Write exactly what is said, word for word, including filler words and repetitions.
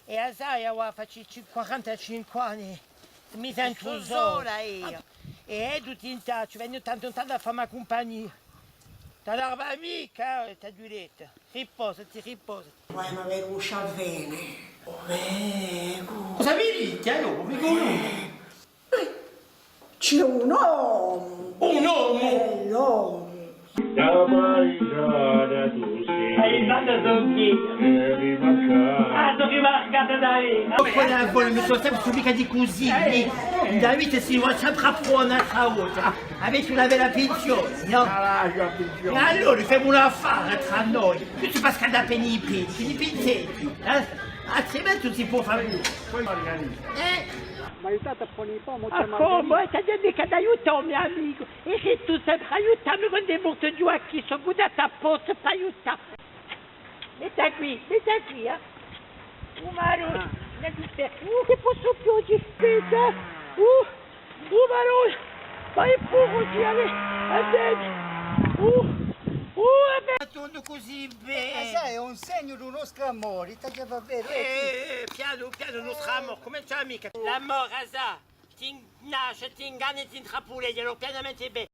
È a sai, avà facciu quarantacinque anni, mi sentu sola eiu. È tutti in taccia, vegnu tantu in tantu à fà mi cumpagnia. T'allarma micca, eh, t'aghju dettu. Riposati, riposati. Poi m'avè u sciavene. O vecu. Cosa mi dici, allora? Mi conosci? Eh, ci hè un omu. Un omu? Hè l'omu. Da paisana tù sì. È i fatti sò chì? È rimarcata. Ah, sò rimarcata da lei. Quella è buona, mi sò sempre stata micca di cusì, eh. David si va sempre à pruvà un'altra volta. Avete una bella pensione, nò? Ah, la pensione. È allora femu un affare trà noi. Tù ti fai scaldà appena i pedi, ti ne pensi, eh? Altrimenti ùn si pò fà nulla. Poi m'organizzu. Eh? M'aiutate à pone i pomi, ah, cumu? Eh, t'aghju micca da aiutà, o mio amicu. È chì tù sempre aiutà mi quandu hè mortu Ghjuacchì, sò guidata apposta pà aiutà. Metta quì, metta quì, eh. Uh, Maronna, ah, ùn ci possu più oghje. Aspetta, uh, uh, Maronna, vai puru, oghje, allez, andemu. Uh, uh, vabbè. Torna cusì bè. Eh, sai, hè un segnu di u nostru amore, t'aghju da fà vede, eh, pianu, pianu, u nostru amore, cumencia micca. L'amore, sa, ti nasce, ti inganna, ti intrappola, pianamente bè.